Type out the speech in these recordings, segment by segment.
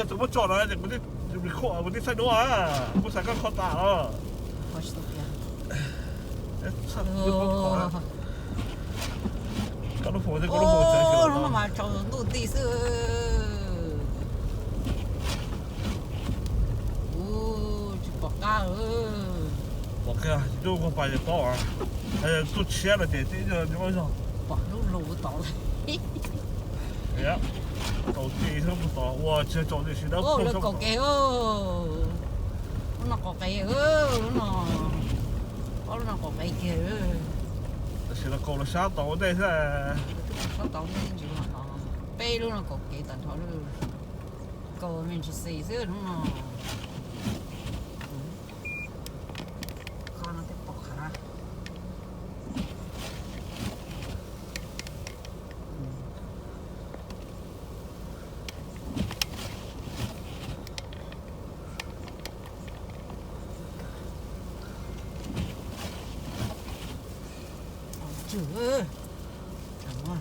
Tus muab tso no ces kuv twb, kuv twb txhaij duab, kuv xav koj kho tas os. Koj lub hauv, koj lub hauv tsaus ntuj nti xwb. Tsis pom qab. Pom kiag, tsis tub nqog pas ces paub, tuaj tshiab no ces tib nyuag zog. Pom lub lus tod. Tau ti mus tod ua tsis tsaus tiam sis dawb paug. Lawv kaum kev, lub no qaum qev, lub no, ob lub no qaum qev kiag. Tam sim no kaum los sab tod ua ntej xwb. Sab tod ntej ntsis, peb lub no kaum kev tag nrho lawm. Kaum me ntsis xis xwb hnub no. Koj no twb pom qab. Tswv, no,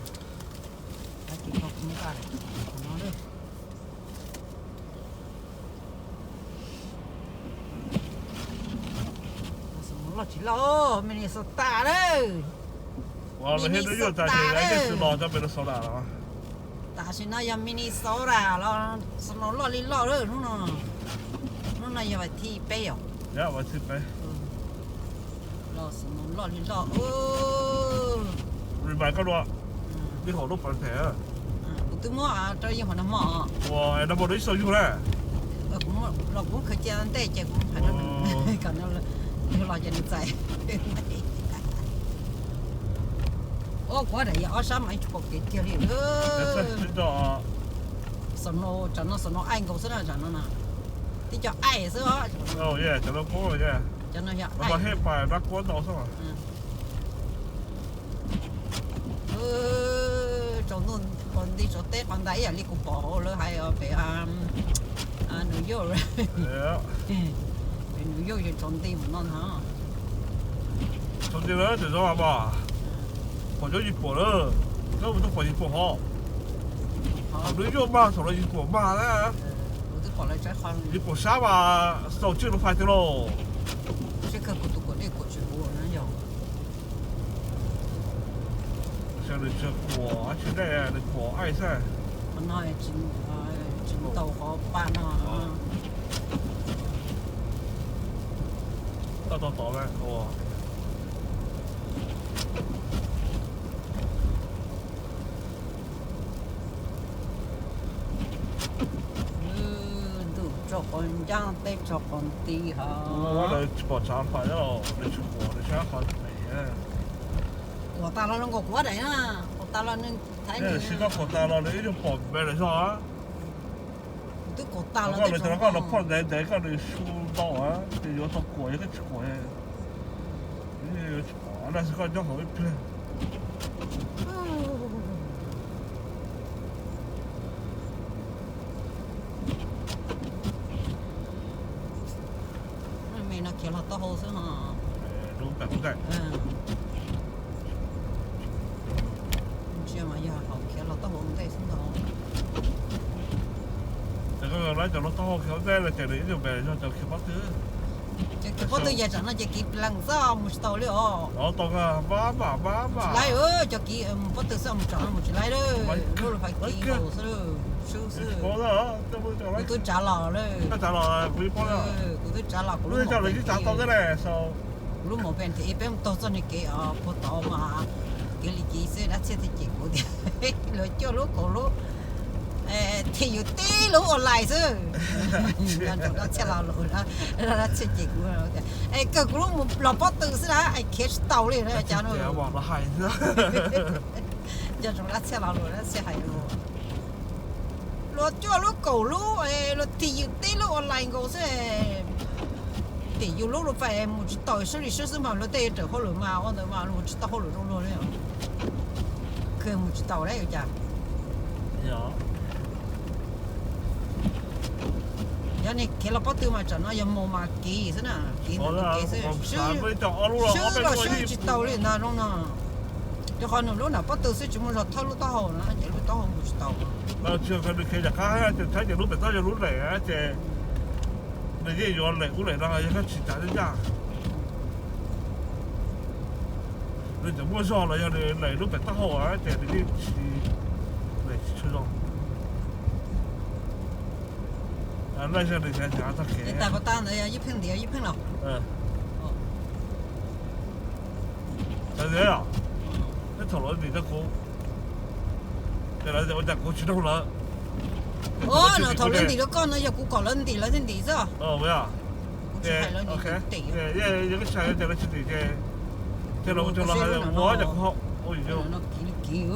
loj tsis loj, Minnesota lawm. Minnesota lawm. Tam sim no yog Minnesota los snow loj li loj lawm hnub no. Hnub no yog vas thib peb yom? Los snow loj li loj. Remind koj dua, ib hom lub pas them. Kuv twb muab rau yus hom nag hmo. Ua nag hmo rau ib sau yug na. Los kuv khaws cia ntej ces kuv hais no, yug los ces nws txais. Ua kuv daim yog ob sab mas ib tsis pom kev kiag li. Snow, tsam no snow aij nkaus xwb na, tsam no na. Tib co aij xwb os. Cov no yog aij. Hej pas dab kuab ntau xwb. Tsaus ntuj qos nti tsaus teb qos ntais ib yam li kuv pom hauv lawv hais pem New York. Pem New York ces tsaus nti mus no ntag. Tsaus nti lawm tam sim no mas pom cov yis puam lawm, koj mus tuaj pom yis puam hov. Thaum New York mag, thaum no yis puam mag na. Yis puam sab mas txaus tswj lub fais tiag lauj. Nws tsis kuam dab tsi, nws kuam aij xwb. Tsis tau qhov pa no. Tau tau tau na. Ntuj tsaus qhov ncaj teb tsaus qhov nti hov. Lawv tsis pom tshav fais, lawv tsis kuam, lawv tsis qhov pem. Kuam tas los zoo nkaus kuv daim na, kuam tas los nws thaiv nws. Sis koj kuam tas los nws ib nyuag pom npe lawm zog. Kuv twb kuam tas los koj lawv cov koj los phoj ntev ntev koj nws su ntau ces yuav tau kuam, yog koj tsis kuam yuav tsis pom na, xwb koj nyob hauv ib pliag. Me no khiav los taub hau xwb ho. Ntsia mas yog hauv khiav los taub hau ntej xwb ntag. Ces koj lawv cov los taub hau khiav ntej los ces nws ib nyuag npe zog cov khiav pob tw. Cov khiav pob tw yog tsam no ces kiv plees xwb mus tsis tau li os. Tsis laib, cov kiv pob tw xwb mus tsam no mus tsis laib lawm, lub fais kiv nkaus xwb, swb xwb. Kuv twb tsav los lawm. Kuv twb tsav los kuv lub mus pem, kuv lub mus pem nrhiav peb mus taug txoj niag kev puag tod mas kev li kev xwb dab txhiaj thiaj cem kuv tias luag cuaj lub kaum lub, thiaj yus tib lub online xwb. Nco ntsoov dab txhiaj lo lus, dab txhiaj cem kuv tias es kawg kuv lub mus los pob tw xwb na es khiav tsis tau li na cas no. Nco ntsoov dab txhiaj lo lus, dab txhiaj hais lus. Luag cuaj lub kaum lub, luag thim yus tib lub online nkaus xwb. Tim yus lub lub fais mus tsis tau, swb li swb xwb mas luag tej yuav raws hauj lwm mas ua ntawd mas luag mus tsis tau hauj lwm zoo luag li. Kawg mus tsis tau li cas. Yog niag khiav los pob tw mas tsam no yog mus mas kiv xwb na, kiv ntawm kev xwb, swb los swb tsis tau li ntag no. Rau qhov nws lub nram pob tw xwb tsis muaj zog thawb lub taub hau no ces lub taub hau mus tsis tau. Tsis yog nws khiav yam qab ces txhais ces lub pem toj yog lub lem ces nws yeej yuav lem ub lem no yog koj tsis tsav ncaj. Nws tseem muaj zog los yog nws lem lub pem taub hau ces nws yeej tsis lem tsis tshua zog. Laij zog nws tseem tag kev. Tas ko tas ntawd yog ib pheej ntiav ib pheej los. Thaum lawv ntim rau kuv, ua cas kuv tsis noog lawv? Thaum lawv ntim rau koj no yog kuv kom lawv ntim lawv thiaj ntim xwb. Kuv tsis hais lawv ntim ntim. Yog koj tsis hais ces lawv tsis ntim ces, ces los ua cas kuv ho, kiv kiv.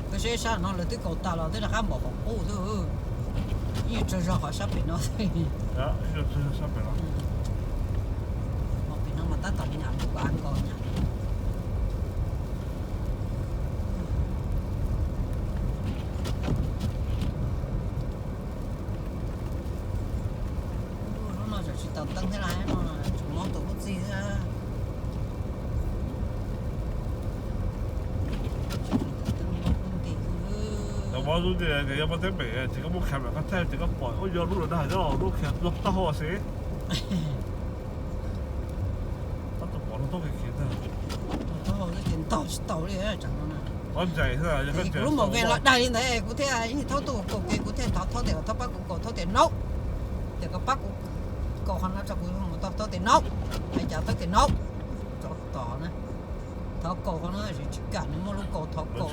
Koj saib sab no lawv twb kaus tas los twb rov qab npom qhov qub xwb. Yeej tsaug zog qhov sab pem no. Pem no mas tab tom li nyam mus koj av nkaus nyam. Lub no tseem tsis tau teeb thiab na, no tseem mob tus ub txig thiab. Mob tus ub txig ces yog mob teeb meem ces koj muab khav mam qab thaij ces koj pom ub yog lub lawv dag lub khiav taub hau xwb. Tab tom pom no taub kev khiav ntag. Taub hau ces ntog tsis tau li. Kuv lub mom ve los dag li ntawd kuv thiaj thaub tuaj kaus kev kuv thiaj thov thaub tias thaub pab kuv kaus thaub tias no. Tias koj pab kuv kaus qhov no tso kuv mus tau thaub tias no. Hais cas thaub tias no. Tso tos na. Thov kaus qhov no tsis kam nws muaj lub kaus thov kaus.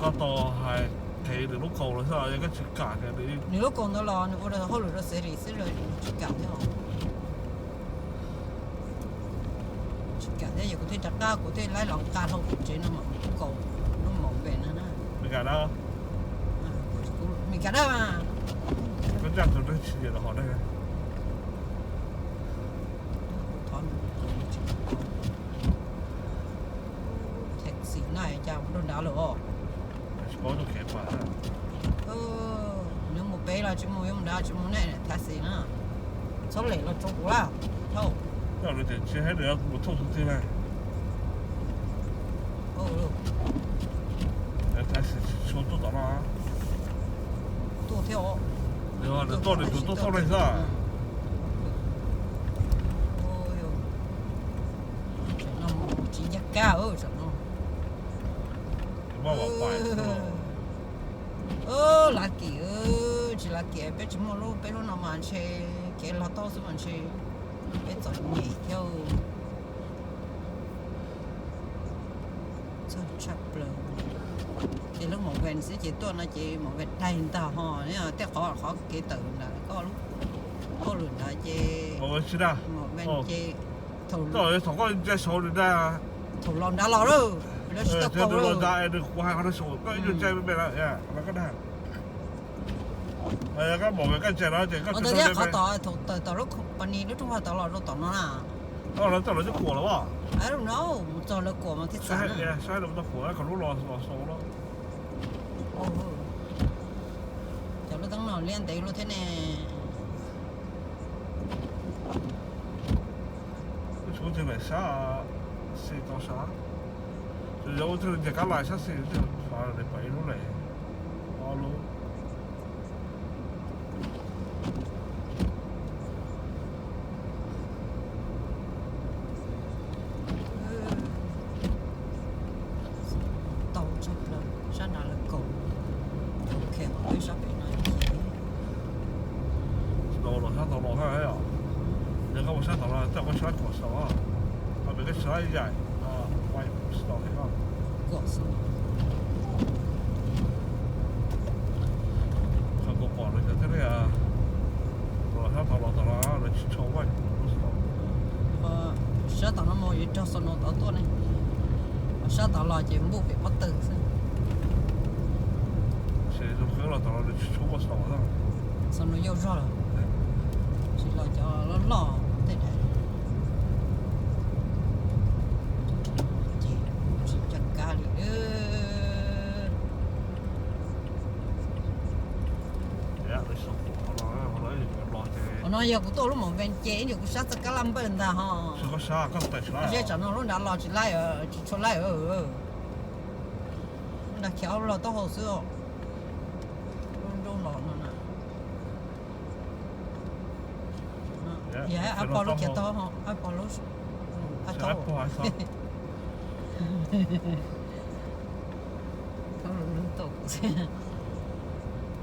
Koj tau hais qhia nws lub kaus los xwb, yog koj tsis kam nws lub kaus ntawd los nws ua hauj lwm rau xev ris xwb, tsis kam thiab. Tsis kam thiab yog kuv thiaj rov qab kuv thiaj laib los nqa hlo kuv tsev no mas kaus lub mom ve no na. Meskas dab. Meskas dab mas. Koj ncaj tus neeg tsis nyiam los hom neeg. Taxi no cas mus rau nrad lawm os. Nws mus pem los tsis mus, yuav mus nrad tsis mus ne, taxi na. Txhob lem los tso kuv lawm. Thauj. Tsis hais nws mus thauj tus twg na. Taxi tsis tshua tuaj tom no. Tuaj thiab os. Nws tuaj nws tus tuaj thauj neeg xwb. Tsis ncaj kab tam no. Lav kim, tsis lav kim, peb tsis muaj lub, peb lub no mas ntshe kev los tau xwb mas ntshe peb txom nyem thiab. Txog tshaj plaws. Ces lub mom ve xwb ces tuaj no ces mom ve daig ntag ho, tej qhov qhov kev tawm ntawd koj lub hauj lwm ntawd ces mom ve ces thaum los nrad los lawm, lawv tsis tau kaus lawm. Ntawd thiab qhov tom tawm tom lub company lub rooj vag tod los rau tom no na. Mus txog lawv kuam mas thiaj txawj. Cov lub teeb no liab ntev luaj thiab ne. Ub tsis ua twg lawm sab xis tau sab. Tsuas yog ua twg nce kab lais sab xis, pais ib lub lawm, ob lub. Tau tshaj plaws sab nrad lawv kaus, kaus khiav peb sab pem no. Tau los sab tau los thiab os. Yog koj mus sab tod los coj koj sab kuam xaus, ho pem koj sab yaim, kuam xaus. Qhov kuv pom lawv cov thiab, los sab tod los tom no lawv tsis tshua vaj. Sab tom no mus yuav raug Xos Nus tod tuaj ne, sab tod los ces npuj pem pob tw xwb. Ces zoo qhov los tom no lawv tsis tshua vaj Xos Nus, Xos Nus yau zog lawm, tsis los cov loj loj tej daim. Ces tsis ncaj kab li. Lawv Xos Nus los, los Ua no yog kuv tuaj lub mom vees ces ib ntsis kuv sab txoj kab laj npawj ntag ho. Seb tsam no lub nrad los tsis laij, tsis tshua laij. Lub nrad khiav ob lub los taub hau xwb. Lub nrob los no na. Yog ab pog lub khiav taub, ab pog lub, ab taub.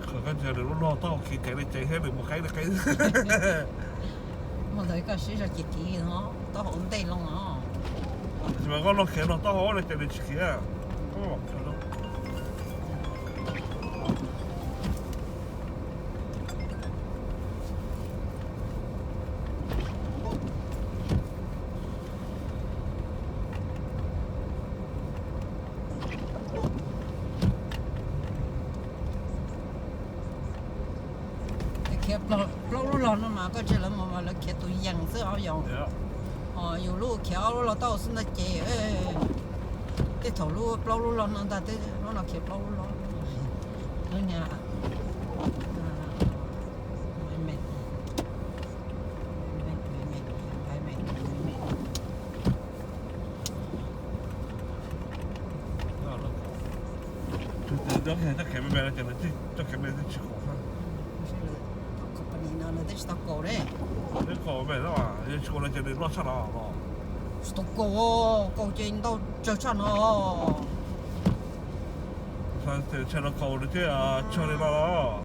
Khawm koj ntsia nws lub log taub hau khiav ceev li ceev thiab nws mus qeeb li qeeb. Mus ntawd koj sib zog ces kiv no taub hau ntej loo no. Tsis mas koj log khiav no taub hau li ces nws tsis khiav. Khiav plaub lub log no mas koj ntsia lawv mus mas lawv khiav tus yees xwb os yom. Yus lub khiav ob lub log taub hau xwb ntag ces tej thaum lub plaub lub log no ntag, lub no khiav plaub lub log. Lub niag Tug twg nyob txoj kev me me no ces lawv txoj kev me twb tsis khoom xwb. Company no lawv twb tsis tau kaus li. Twb kaus me no, yog tsis kaus no ces nws loj tshaj no los. Tsis tau kaus, kaus ces ntau tsawg tshaj no. Tshaj no kaus nws thiaj tsawg li no los.